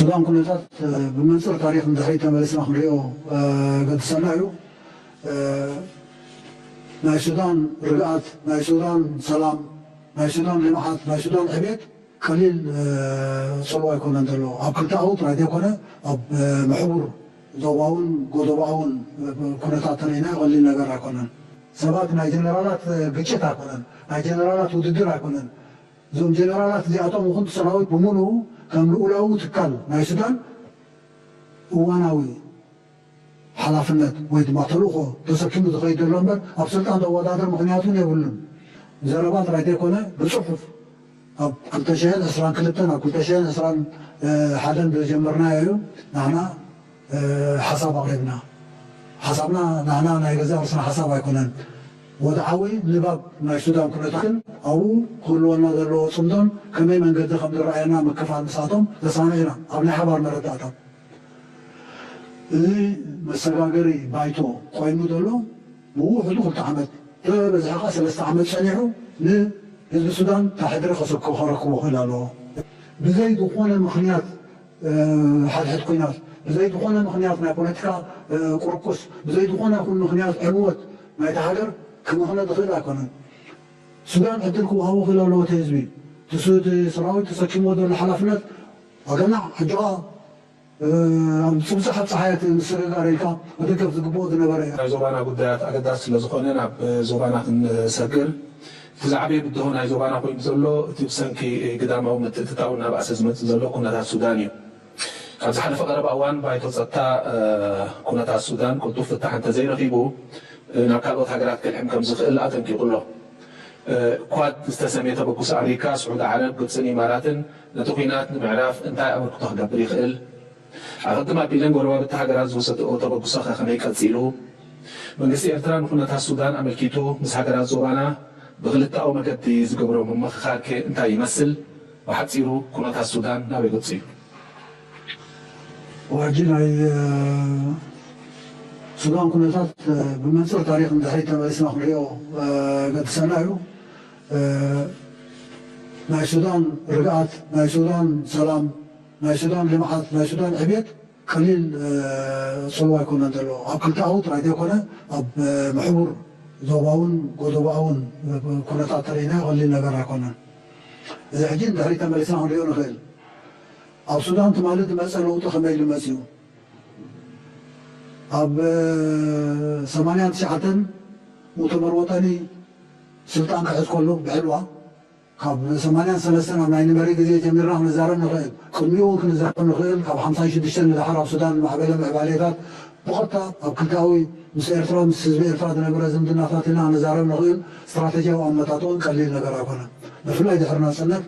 ሱዳን ኩነታት ብመንፅር ታሪክ ንድሕሪት ተመሊስና ክንሪኦ ገድሰና እዩ። ናይ ሱዳን ርግኣት፣ ናይ ሱዳን ሰላም፣ ናይ ሱዳን ልምዓት፣ ናይ ሱዳን ዕቤት ቀሊል ፅልዋ ኣይኮነን ዘሎ። ኣብ ክልተኣዊ ጥራይ ዘይኮነ ኣብ ምሕቡር ዞባውን ጎደባውን ኩነታት ተሪእና ቀሊል ነገር ኣይኮነን። ሰባት ናይ ጀነራላት ግጭት ኣይኮነን፣ ናይ ጀነራላት ውድድር ኣይኮነን። እዞም ጀነራላት እዚኣቶም ይኹን ሰራዊት ብምሉኡ ከም ልኡላዊ ትካል ናይ ሱዳን እዋናዊ ሓላፍነት ወይ ድማ ተልእኾ ተሰኪሙ ዝኸይድ ዘሎ እምበር ኣብ ስልጣን ዘወዳደር ምኽንያት እውን የብሉን። ዘረባ ጥራይ ዘይኮነ ብፅሑፍ ኣብ ክልተ ሽሕን ዕስራን ክልተን ኣብ ክልተ ሽሕን ዕስራን ሓደን ዝጀመርናዮ እዩ። ንሕና ሓሳብ ኣቕሪብና። ሓሳብና ንሕና ናይ ገዛእ ርእስና ሓሳብ ኣይኮነን። ወድዓዊ ንባብ ናይ ሱዳን ኩነታትን ኣብኡ ክህልወና ዘለዎ ፅምዶን ከመይ መንገዲ ከም ዝረኣየና ምክፋል ምስኣቶም ተሳኒዕና ኣብ ናይ ሓባር መረዳእታ። እዚ መሰጋገሪ ባይቶ ኮይኑ ዘሎ ብውሕዱ ክልተ ዓመት፣ ተበዝሐ ከዓ ሰለስተ ዓመት ጸኒሑ ንህዝቢ ሱዳን ታሕድሪ ከሰኮ ከረክቦ ክእል ኣለዎ። ብዘይ ዝኾነ ምኽንያት ሓድሕድ ኩናት፣ ብዘይ ዝኾነ ምኽንያት ናይ ፖለቲካ ቁርቁስ፣ ብዘይ ዝኾነ ይኹን ምኽንያት ዕንወት ናይቲ ሃገር ክምኽነ ዝኽእል ኣይኮነን። ሱዳን ዕድል ክወሃቦ ክእል ኣለዎ። እቲ ህዝቢ፣ እቲ ሰራዊት ተሰኪሞ ዘሎ ሓላፍነት ኣገናዕ ሕጂ ኣብ ጽብጽሕ ኣብ ጸሓያት ምስግጋር ኢልካ ክድገፍ ዝግብኦ ዝነበረ እዩ። ናይ ዞባና ጉዳያት ኣገዳሲ ስለ ዝኾነ ናብ ዞባና ክንሰግር፣ እቲ ዝዓበየ ብድሆ ናይ ዞባና ኮይኑ ዘሎ እቲ ብሰንኪ ግዳማዊ ምትእትታው እናባእሰ ዝመጽእ ዘሎ ኩነታት ሱዳን እዩ። ኣብ ዝሓለፈ ቀረባ እዋን ባይቶ ጸጥታ ኩነታት ሱዳን ቅልጡፍ ፍታሕ እንተዘይረኺቡ ናብ ካልኦት ሃገራት ክልሕም ከም ዝኽእል ኣጠንቂቑ ኣሎ። ኳድ ዝተሰምየ ተበግሶ ኣሜሪካ፣ ስዑዲ ዓረብ፣ ግብጽን ኢማራትን ነቲ ኲናት ንምዕራፍ እንታይ ኣበርክቶ ክገብር ይኽእል? ኣቐድም ኣቢለን ጎረባብቲ ሃገራት ዝወሰድኦ ተበግሶ ከ ከመይ ቀጺሉ? መንግስቲ ኤርትራ ንኩነታት ሱዳን ኣመልኪቱ ምስ ሃገራት ዞባና ብክልተኣዊ መገዲ ዝገብሮ ምምኽኻር ከ እንታይ ይመስል? ብሓጺሩ ኩነታት ሱዳን ናበይ ገጹ እዩ? ሕጂ ናይ ሱዳን ኩነታት ብመንፅር ታሪክ ንድሕሪት ተመሊስና ክንሪኦ ገድሰና እዩ። ናይ ሱዳን ርግኣት፣ ናይ ሱዳን ሰላም፣ ናይ ሱዳን ልምዓት፣ ናይ ሱዳን ዕብየት ቀሊል ፅልዋ ኣይኮነን ዘለዎ። ኣብ ክልተኣዊ ጥራይ ዘይኮነ ኣብ ምሕቡር ዞባውን ጎደባውን ኩነታት ተሪእና ቀሊል ነገር ኣይኮነን። እዚ ሕጂ ንድሕሪት ተመሊስና ክንሪኦ ንኽእል። ኣብ ሱዳን ትማሊ ዝመፀ ለውጢ ከመይ ኢሉ መፂኡ? ኣብ ሰማንያን ትሽዓተን ሙእተመር ወጠኒ ስልጣን ክሕዝ ከሎ ብዕልዋ ካብ ሰማንያን ሰለስተን ኣብ ናይ ንመሪ ግዜ ጀሚርና ክንዛረብ ንኽእል። ቅድሚኡ እውን ክንዛረብ ንኽእል። ካብ ሓምሳን ሽዱሽተን ንደሓር ኣብ ሱዳን ዝማዕበለ ምዕባሌታት ብቐጥታ ኣብ ክልተኣዊ ምስ ኤርትራ ምስ ህዝቢ ኤርትራ ዝነበረ ዝምድናታት ኢና ክንዛረብ ንኽእል። ስትራተጂያዊ ኣመጣጥኡን ቀሊል ነገር ኣይኮነን። ብፍላይ ድሕሪ ናጽነት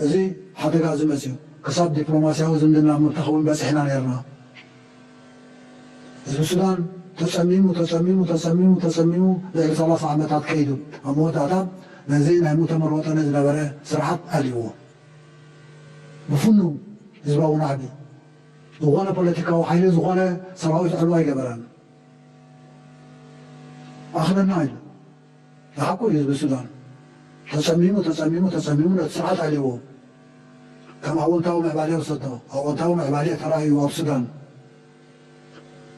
እዚ ሓደጋ እዚ መጺኡ ክሳብ ዲፕሎማስያዊ ዝምድና ምብታኽ እውን በጺሕና ነይርና። ህዝቢ ሱዳን ተጸሚሙ ተጸሚሙ ተጸሚሙ ተጸሚሙ ልዕሊ ሰላሳ ዓመታት ከይዱ ኣብ መወዳእታ ነዚ ናይ ሙእተመር ወጠኒ ዝነበረ ስርዓት ኣልይዎ። ብፍኑ ህዝባዊ ናዕቢ ዝኾነ ፖለቲካዊ ሓይሊ ዝኾነ ሰራዊት ዕልዋ ኣይገበረን። ኣኽለና ኢሉ ዝሓቁ እዩ ህዝቢ ሱዳን ተጸሚሙ ተጸሚሙ ተጸሚሙ ነቲ ስርዓት ኣልይዎ። ከም ኣወንታዊ ምዕባለ ወሰዶ። ኣወንታዊ ምዕባለ ተራእዩ ኣብ ሱዳን።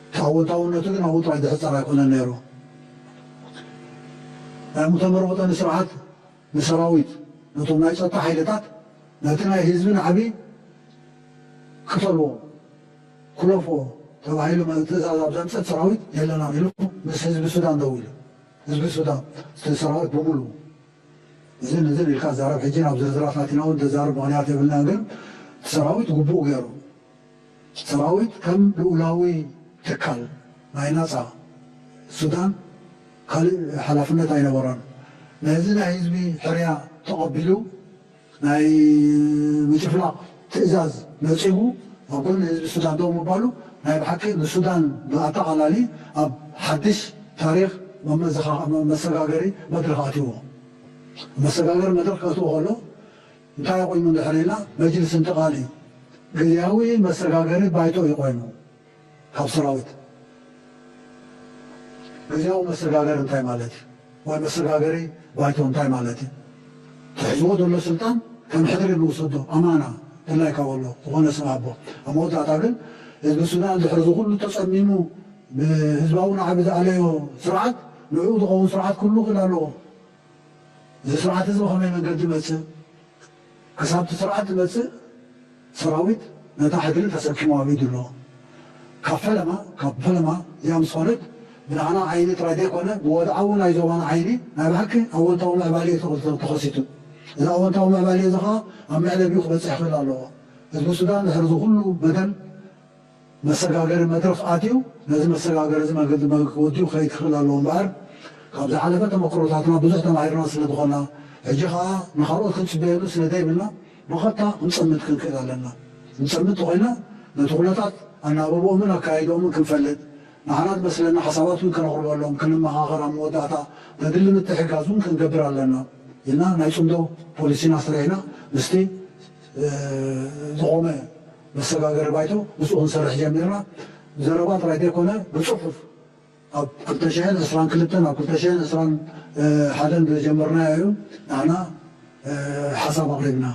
እቲ ኣወንታውነቱ ግን ኣብኡ ጥራይ ዝሕጸር ኣይኮነን ነይሩ። ናይ ሙተመር ወጠኒ ስርዓት ንሰራዊት ነቶም ናይ ጸጥታ ሓይልታት ነቲ ናይ ህዝቢ ናዕቢ ክተልዎ ክለፎ ተባሂሉ ትእዛዝ ኣብ ዘምጸት ሰራዊት የለናን ኢሉ ምስ ህዝቢ ሱዳን ደው ኢሉ። ህዝቢ ሱዳን እቲ ሰራዊት ብምሉ እዝን እዝን ኢልካ ዛረብ። ሕጂ ናብ ዝርዝራት ኣቲና እውን ተዛርብ ምኽንያት የብልና። ግን እቲ ሰራዊት ግቡእ ገይሩ ሰራዊት ከም ልኡላዊ ትካል ናይ ናጻ ሱዳን ካልእ ሓላፍነት ኣይነበሮን። ነዚ ናይ ህዝቢ ሕርያ ተቐቢሉ ናይ ምጭፍላቕ ትእዛዝ ነጺጉ ኣብ ጎኒ ህዝቢ ሱዳን ደው ምባሉ ናይ ብሓቂ ንሱዳን ብኣጠቓላሊ ኣብ ሓድሽ ታሪኽ መመዘኻ- መሰጋገሪ መድረኽ ኣትይዎ። መሰጋገሪ መድረኽ ከእትዎ ከሎ እንታይ ኮይኑ እንድሕር ኢልና መጅልስ እንትቓሊ ግዝያዊ መሰጋገሪ ባይቶ እዩ ኮይኑ ካብ ሰራዊት። ግዝያዊ መሰጋገሪ እንታይ ማለት እዩ? ወይ መሰጋገሪ ባይቶ እንታይ ማለት እዩ? ትሕዝዎ ዘሎ ስልጣን ከም ሕድሪ ንውሰዶ ኣማና ድላይካ በሎ ዝኾነ ስም ኣቦ። ኣብ መወዳእታ ግን ህዝቢ ሱዳን ድሕሪ እዚ ኩሉ ተጸሚሙ ብህዝባዊ ናዕቢ ዝኣለዮ ስርዓት ንዕኡ ዝኸውን ስርዓት ክህሉ ክእል ኣለዎ። እዚ ስርዓት እዚ ብኸመይ መንገዲ ይመጽእ? ክሳብ እቲ ስርዓት ዝመጽእ ሰራዊት ነታ ሕድሪ ተሰኪሙ ኣብ ኢዱ ኣሎ። ካብ ፈለማ ካብ ፈለማ እዚኣ ምስ ኾነት ብንዓና ዓይኒ ጥራይ ዘይኮነ ብወድዓዊ ናይ ዞባና ዓይኒ ናይ ብሓቂ ኣወንታዊ ምዕባለ እዩ ተኸ- ተኸሲቱ። እዚ ኣወንታዊ ምዕባለ እዚ ኸዓ ኣብ መዕለቢኡ ክበጽሕ ክኽእል ኣለዎ። ህዝቢ ሱዳን ድሕሪ እዚ ኩሉ በደል መሰጋገሪ መድረኽ ኣትዩ ነዚ መሰጋገሪ እዚ መገዲ ክወዲኡ ክኸይድ ክኽእል ኣለዎ እምበኣር ካብ ዝሓለፈ ተመክሮታትና ብዙሕ ተማሂርና ስለ ዝኾና ሕጂ ኸዓ ንኻልኦት ክንጽበየሉ ስለ ዘይብልና ብቐጥታ ክንጸምድ ክንክእል ኣለና። ክንጸምድ ተኾይና ነቲ ኩነታት ኣናብብኦምን ኣካይድኦምን ክንፈልጥ ንዓና ዝመስለና ሓሳባት እውን ከነቕርበሎም ክንመኻኸር ኣብ መወዳእታ ዘድሊ ምትሕግጋዝ እውን ክንገብር ኣለና ኢልና ናይ ጽምዶ ፖሊሲና ስሪዕና ምስቲ ዝኾነ መሰጋገሪ ባይቶ ምስኡ ክንሰርሕ ጀሚርና። ብዘረባ ጥራይ ዘይኮነ ብጽሑፍ ኣብ ክልተ ሽሕን ዕስራን ክልተን ኣብ ክልተ ሽሕን ዕስራን ሓደን ዝጀመርናዮ እዩ። ንሕና ሓሳብ ኣቕሪብና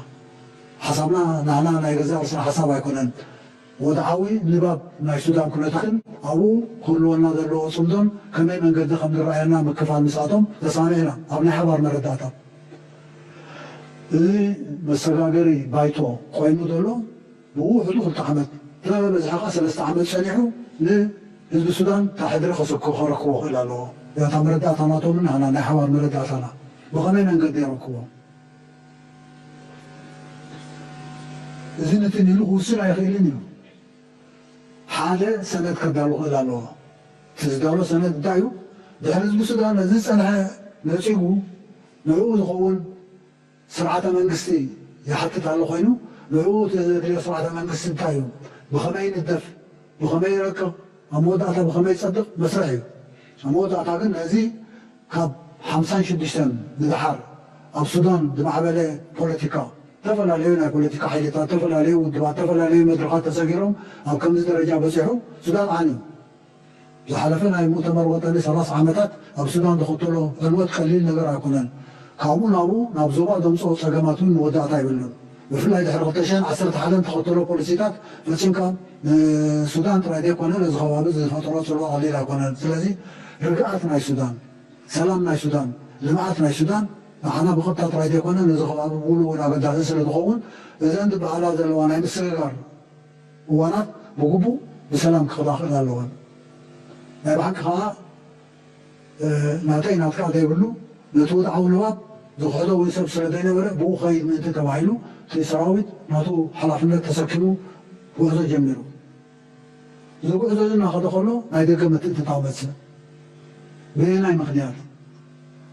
ሓሳብና ንሕና ናይ ገዛእ ርእስና ሓሳብ ኣይኮነን። ወድዓዊ ንባብ ናይ ሱዳን ኩነታትን ኣብኡ ክህልወና ዘለዎ ጽምዶን ከመይ መንገዲ ከም ዝረኣየና ምክፋል ምስኣቶም ተሳሚዕና ኣብ ናይ ሓባር መረዳእታ እዚ መሰጋገሪ ባይቶ ኮይኑ ዘሎ ብውሕዱ ክልተ ዓመት ተበዝሐ ከዓ ሰለስተ ዓመት ጸኒሑ ንህዝቢ ሱዳን እታ ሕድሪ ከሰኮ ከረክቦ ክእል ኣለዎ። እታ መረዳእታ ናቶምን ንሕና ናይ ሓባር መረዳእታና ብኸመይ መንገዲ የረክቦ? እዚ ንትን ኢሉ ክውስን ኣይኽእልን እዩ። ሓደ ሰነድ ከዳሉ ክእል ኣለዎ። እቲ ዝዳሎ ሰነድ እንታይ እዩ? ድሕሪ ህዝቢ ሱዳን ነዚ ዝጸንሐ ነጺጉ ንዕኡ ዝኸውን ስርዓተ መንግስቲ ይሓትት ኣሎ ኮይኑ ንዕኡ እቲ ዘድልዮ ስርዓተ መንግስቲ እንታይ እዩ? ብኸመይ ይንደፍ? ብኸመይ ይረቅቕ? ኣብ መወዳእታ ብኸመይ ይጸድቕ? መስርሕ እዩ። ኣብ መወዳእታ ግን ነዚ ካብ ሓምሳን ሽዱሽተን ንደሓር ኣብ ሱዳን ዝማዕበለ ፖለቲካ፣ ዝተፈላለዩ ናይ ፖለቲካ ሓይልታት፣ ዝተፈላለዩ ውድባት፣ ዝተፈላለዩ መድረኻት ተሰጊሮም ኣብ ከምዚ ደረጃ በጺሑ ሱዳን ዓንዩ። ዝሓለፈ ናይ ሙእተመር ወጠኒ ሰላሳ ዓመታት ኣብ ሱዳን ዘኸተሎ ዕንወት ቀሊል ነገር ኣይኮነን። ካብኡ ናብኡ ናብ ዞባ ዘምጽኦ ጸገማት እውን መወዳእታ የብሉን። ብፍላይ ድሕሪ ክልተ ሽሕን ዓሰርተ ሓደን ተኸተሎ ፖሊሲታት ፈጺምካ ንሱዳን ጥራይ ዘይኮነ ነዚ ከባቢ ዝፈጠሮ ጽልዋ ቀሊል ኣይኮነን። ስለዚ ርግኣት ናይ ሱዳን ሰላም ናይ ሱዳን፣ ልምዓት ናይ ሱዳን ንዓና ብቐጥታ ጥራይ ዘይኮነ ነዚ ከባቢ ብምሉኡ እውን ኣገዳሲ ስለ ዝኸውን እዘን ዝበሃላ ዘለዋ ናይ ምስግጋር እዋናት ብግቡእ ብሰላም ክኸዳ ክእል ኣለወን። ናይ ብሓቂ ከዓ ናተይ ናትካ ዘይብሉ ነቲ ወድዓዊ ንባብ ዝኽሕዶ እውን ሰብ ስለ ዘይነበረ ብኡ ኸይድ ምእንቲ ተባሂሉ እቲ ሰራዊት ናቱ ሓላፍነት ተሰኪሙ ጉዕዞ ጀሚሩ። እዚ ጉዕዞ እዚ እናኸደ ከሎ ናይ ደገ ምትእትታው መፅእ። በየናይ ምኽንያት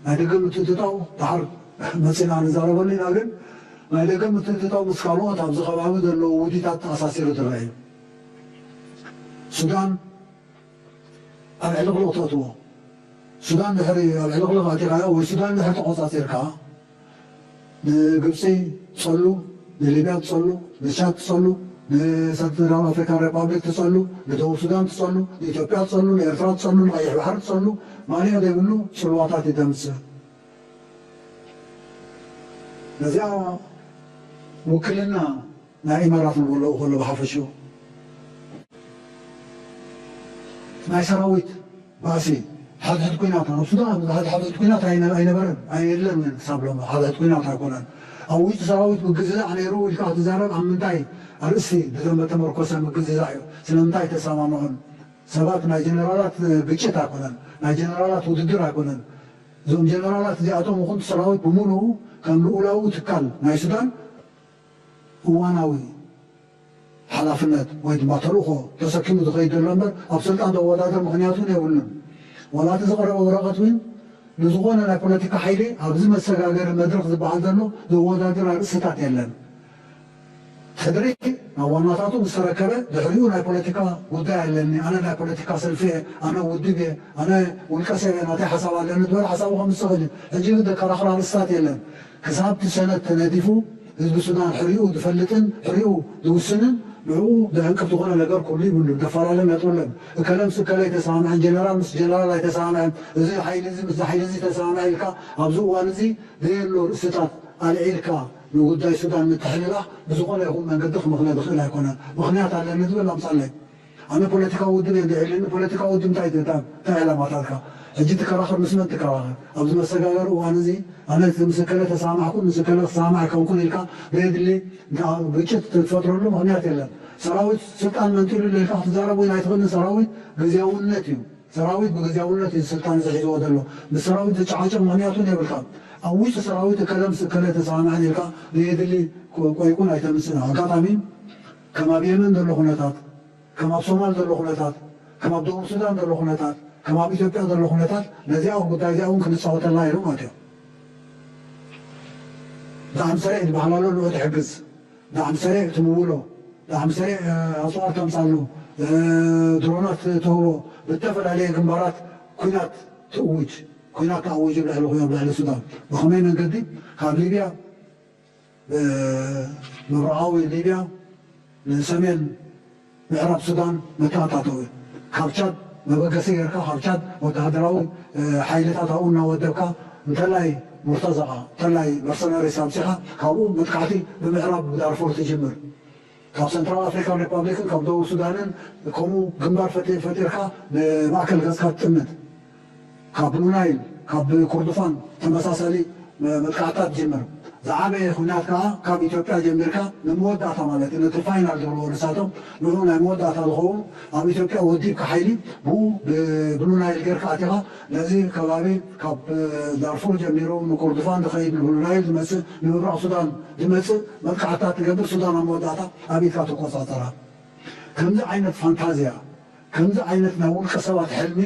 ናይ ደገ ምትእትታው ድሓር መፂና ንዛረበሉ ኢና። ግን ናይ ደገ ምትእትታው ምስ ካልኦት ኣብዚ ከባቢ ዘለዉ ውዲታት ተኣሳሲሩ ዝረአ እዩ። ሱዳን ኣብ ዕልቕልቕ ተእትዎ። ሱዳን ድሕሪ ኣብ ዕልቕልቕ ኣእቲኻዮ ወይ ሱዳን ድሕሪ ተቖፃፂርካ ንግብፂ ትፀሉ፣ ንሊብያ ትፀሉ፣ ንቻድ ትፀሉ፣ ንሰንትራል ኣፍሪካን ሪፓብሊክ ትፀሉ፣ ንደቡብ ሱዳን ትፀሉ፣ ንኢትዮጵያ ትፀሉ፣ ንኤርትራ ትፀሉ፣ ንቐይሕ ባሕሪ ትፀሉ፣ ማእለያ ዘይብሉ ፅልዋታት እዩ ዘምፅእ። ነዚኣ ውክልና ናይ ኢማራት ንብሎ ከሎ ብሓፈሽኡ ናይ ሰራዊት ባእሲ ሓድሕድ ኩናት ኣብ ሱዳን ሓድሕድ ኩናት ኣይነ- ኣይነበረን ኣይየለን ክሳብ ሎም ሓድሕድ ኩናት ኣይኮነን። ኣብ ውሽጢ ሰራዊት ምግዝዛዕ ነይሩ ኢልካ ክትዛረብ ኣብ ምንታይ ኣርእስቲ ብዘመተመርኮሰ ምግዝዛዕ እዩ? ስለምንታይ ተሰማምዑን? ሰባት ናይ ጀነራላት ግጭት ኣይኮነን፣ ናይ ጀነራላት ውድድር ኣይኮነን። እዞም ጀነራላት እዚኣቶም ይኹን ሰራዊት ብምሉኡ ከም ልኡላዊ ትካል ናይ ሱዳን እዋናዊ ሓላፍነት ወይ ድማ ተልእኾ ተሰኪሙ ዝኸይድ ዘሎ እምበር ኣብ ስልጣን ዘወዳድር ምኽንያት እውን የብሉን። ዋላ እቲ ዝቐረበ ወረቐት እውን ንዝኾነ ናይ ፖለቲካ ሓይሊ ኣብዚ መሰጋገሪ መድረኽ ዝበሃል ዘሎ ዘወዳድር ኣርእስታት የለን። ሕድሪ ናብ ዋናታቱ ምስ ተረከበ ድሕሪኡ ናይ ፖለቲካ ጉዳይ ኣለኒ፣ ኣነ ናይ ፖለቲካ ሰልፊ እየ፣ ኣነ ውድብ እየ፣ ኣነ ውልቀ ሰብ እየ፣ ናተይ ሓሳብ ኣለኒ ዝበለ ሓሳቡ ከምስእ ይኽእል እዩ። ሕጂ ግን ዘከራኽር ኣርእስታት የለን። ክሳብ እቲ ሰነድ ተነዲፉ ህዝቢ ሱዳን ሕሪኡ ዝፈልጥን ሕሪኡ ዝውስንን ንዕኡ ዘዕንቅፍ ዝኾነ ነገር ክህሉ ይብሉን። ዘፈላለ ነጥቢ የለን። እከለ ምስ እከለ ኣይተሰማምዐን፣ ጀነራል ምስ ጀነራል ኣይተሰማምዐን፣ እዚ ሓይሊ እዚ ምስ ሓይሊ እዚ ተሰማምዐ ኢልካ ኣብዚ እዋን እዚ ዘየሎ ርእስታት ኣልዒልካ ንጉዳይ ሱዳን ምትሕልላኽ ብዝኾነ ይኹን መንገዲ ክምኽነ ዝኽእል ኣይኮነን። ምኽንያት ኣለኒ ዝብል ኣምጻለይ። ኣነ ፖለቲካዊ ውድብ እየ እንድዒ ኢሉኒ፣ ፖለቲካዊ ውድብ እንታይ ትእታም? እንታይ ዕላማታትካ? ሕጂ ትከራኸር ምስ መን ትከራኸር? ኣብዚ መሰጋገሪ እዋን እዚ ኣነ ምስ እከለ ተሰማማዕኩን ምስ እከለ ክሰማማዕ ኣይኮንኩን ኢልካ ዘየድሊ ግጭት ትፈጥረሉ ምኽንያት የለን። ሰራዊት ስልጣን መንጢሉ ኢልካ ክትዛረብ እውን ኣይትኽእልን። ሰራዊት ግዝያውነት እዩ። ሰራዊት ብግዝያውነት እዩ ስልጣን እዚ ሒዝዎ ዘሎ። ምስ ሰራዊት ዝጨዓጨቕ ምኽንያት እውን የብልካን። ኣብ ውሽጢ ሰራዊት እከለ ምስ እከለ ተሰማማዕን ኢልካ ዘየድሊ ቆይቁን ኣይተምጽእን። ኣጋጣሚ ከም ኣብ የመን ዘሎ ኩነታት፣ ከም ኣብ ሶማል ዘሎ ኩነታት፣ ከም ኣብ ደቡብ ሱዳን ዘሎ ኩነታት፣ ከም ኣብ ኢትዮጵያ ዘሎ ኩነታት ነዚኣ ጉዳይ እዚኣ እውን ክንጻወተላ ኢሉ ማለት እዩ። ዳዕም ሰሪዕ ዝበሃል ኣሎ፣ ንዑ ትሕግዝ። ዳዕም ሰሪዕ ትምውሎ። ዳዕም ሰሪዕ ኣጽዋር ተምጻሉ። ድሮናት ትህቦ። ብተፈላለየ ግንባራት ኲናት ትእውጅ። ኲናት ተኣዊጁ ልዕሊ ኹዮ ልዕሊ ሱዳን። ብኸመይ መንገዲ? ካብ ሊብያ ምብራቓዊ ሊብያ ንሰሜን ምዕራብ ሱዳን መተኣታተዊ። ካብ ቻድ መበገሲ ጌርካ፣ ካብ ቻድ ወተሃደራዊ ሓይልታት ኣብኡ እናወደብካ፣ እንተላይ ሙርተዘቓ፣ እንተላይ መርሰነሪስ ኣብጺኻ፣ ካብኡ መጥቃዕቲ ብምዕራብ ብዳርፉር ትጅምር። ካብ ሰንትራል ኣፍሪካን ሪፓብሊክን ካብ ደቡብ ሱዳንን ከምኡ ግንባር ፈጢርካ ንማእከል ገጽካ ትጥምት። ካብ ብሉ ናይል፣ ካብ ኮርዶፋን ተመሳሳሊ መጥቃዕታት ጅምር። ዝዓበየ ኹናት ከዓ ካብ ኢትዮጵያ ጀሚርካ ንመወዳእታ ማለት እዩ፣ ነቲ ፋይናል ዝብልዎ ንሳቶም፣ ንዑ ናይ መወዳእታ ዝኸውን ኣብ ኢትዮጵያ ወዲብካ ሓይሊ ብኡ ብብሉ ናይል ጌርካ ኣቲኻ ነዚ ከባቢ ካብ ዳርፉር ጀሚሩ ንኮርዶፋን ዝኸይድ ንብሉ ናይል ዝመፅእ ንምብራቕ ሱዳን ዝመፅእ መጥቃዕታት ትገብር፣ ሱዳን ኣብ መወዳእታ ኣብ ኢድካ ትቆፃፀራ። ከምዚ ዓይነት ፋንታዝያ፣ ከምዚ ዓይነት ናይ ውልቀ ሰባት ሕልሚ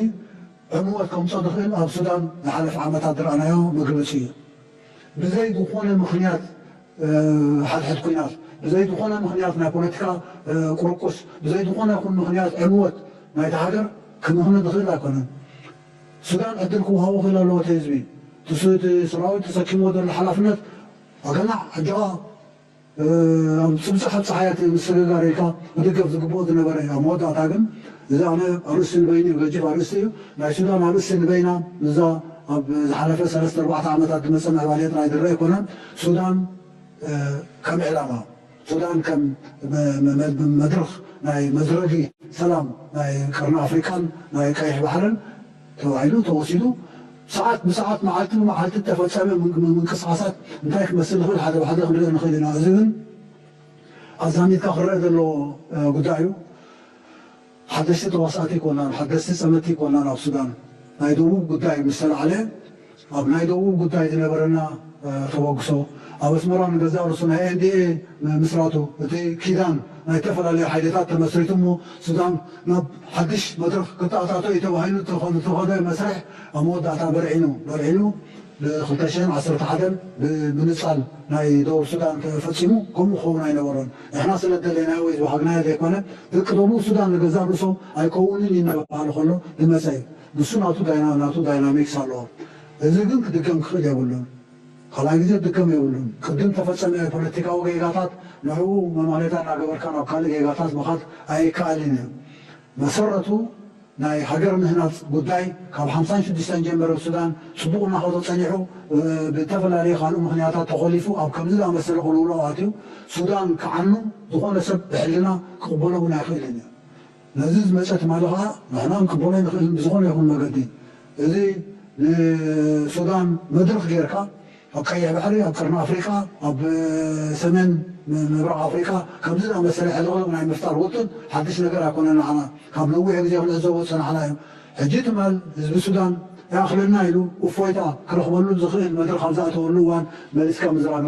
ዕንወት ከምፅኦ ዝኽእል ኣብ ሱዳን ዝሓለፈ ዓመታት ዝረኣናዮ መግለፂ እዩ። ብዘይ ዝኾነ ምኽንያት ሓድሕድ ኲናት፣ ብዘይ ዝኾነ ምኽንያት ናይ ፖለቲካ ቁርቁስ፣ ብዘይ ዝኾነ ይኹን ምኽንያት ዕንወት ናይቲ ሃገር ክምኽነ ዝኽእል ኣይኮነን። ሱዳን ዕድል ክወሃቦ ክእል ኣለዎ እቲ ህዝቢ። እቲ ሰራዊት ተሰኪምዎ ዘሎ ሓላፍነት ኣገናዕ ሕጂ ኣብ ጽብጽሕ ኣብ ጸሓያት ምስግጋር ኢልካ ክድገፍ ዝግብኦ ዝነበረ እዩ። ኣብ መወዳእታ ግን እዚ ኣነ ኣርእስቲ ንበይኑ እዩ፣ ገጂፍ ኣርእስቲ እዩ። ናይ ሱዳን ኣርእስቲ ንበይና እዛ ኣብ ዝሓለፈ ሰለስተ ኣርባዕተ ዓመታት ዝመጸ ምዕባሌ ጥራይ ዝረአ ኣይኮነን። ሱዳን ከም ዕላማ፣ ሱዳን ከም መድረኽ ናይ መዝረጊ ሰላም ናይ ቀርኒ ኣፍሪቃን ናይ ቀይሕ ባሕርን ተባሂሉ ተወሲዱ ሰዓት ብሰዓት መዓልቲ ብመዓልቲ እተፈጸመ ምንቅስቓሳት እንታይ ክመስል ንኽእል ሓደ ብሓደ ክንርኢ ንኽእል ኢና። እዚ ግን ኣዛሚድካ ክረአ ዘለዎ ጉዳይ እዩ። ሓደሽቲ ተዋሳእቲ ኣይኮናን፣ ሓደሽቲ ጸመድቲ ኣይኮናን። ኣብ ሱዳን ናይ ደቡብ ጉዳይ ምስ ተላዕለ ኣብ ናይ ደቡብ ጉዳይ ዝነበረና ተበግሶ ኣብ ኣስመራ ንገዛእ ርእሱ ናይ ኤንዲኤ ምስራቱ እቲ ኪዳን ናይ ዝተፈላለዩ ሓይልታት ተመስሪቱ እሞ ሱዳን ናብ ሓድሽ መድረኽ ክተኣታቶ እዩ ተባሂሉ ዝተኸደ መስርሕ ኣብ መወዳእታ በርዒኑ በርዒኑ ብ2011 ብምንጻል ናይ ደቡብ ሱዳን ተፈጺሙ ከምኡ ክኸውን ኣይነበሮን። ንሕና ስለ ደለናዮ ወይ ዝወሃግናዮ ዘይኮነ ደቂ ደቡብ ሱዳን ንገዛእ ርእሶም ኣይከውንን እዩ እናበሃለ ከሎ ዝመጸ እዩ። ንሱ ናቱ ናቱ ዳይናሚክስ ኣለዎ። እዚ ግን ክድገም ክኽእል የብሉን። ካልኣይ ግዜ ክድገም የብሉን። ቅድም ተፈጸመ ፖለቲካዊ ጌጋታት ንዕኡ መማለታ እናገበርካ ናብ ካልእ ጌጋታት ምኻድ ኣይከኣልን እዩ። መሰረቱ ናይ ሃገር ምህናጽ ጉዳይ ካብ ሓምሳን ሽዱሽተን ጀመረ ሱዳን ጽቡቕ እናኸዶ ጸኒሑ ብተፈላለየ ካልእ ምኽንያታት ተኾሊፉ ኣብ ከምዚ ዝኣመሰለ ቅልውላው ኣትዩ ሱዳን ክዓኑ ዝኾነ ሰብ ብሕልና ክቕበሎ እውን ኣይኽእልን እዩ። ነዚ ዝመጸ ትማሊ ኸዓ ንሕና ክንቅበሎ ኣይንኽእልን ብዝኾነ ይኹን መገዲ። እዚ ንሱዳን መድረኽ ጌርካ ኣብ ቀይሕ ባሕሪ፣ ኣብ ቀርኒ ኣፍሪቃ፣ ኣብ ሰሜን ምብራቕ ኣፍሪቃ ከምዚ ዝኣመሰለ ሕልቕልቕ ናይ ምፍጣር ውጥን ሓድሽ ነገር ኣይኮነን። ንዓና ካብ ነዊሕ ግዜ ክንዕዘቦ ዝጸናሕና እዩ። ሕጂ ትማል ህዝቢ ሱዳን ይኣኽለና ኢሉ እፎይታ ክረኽበሉ ዝኽእል መድረኽ ኣብ ዝኣተወሉ እዋን መሊስካ ምዝራብ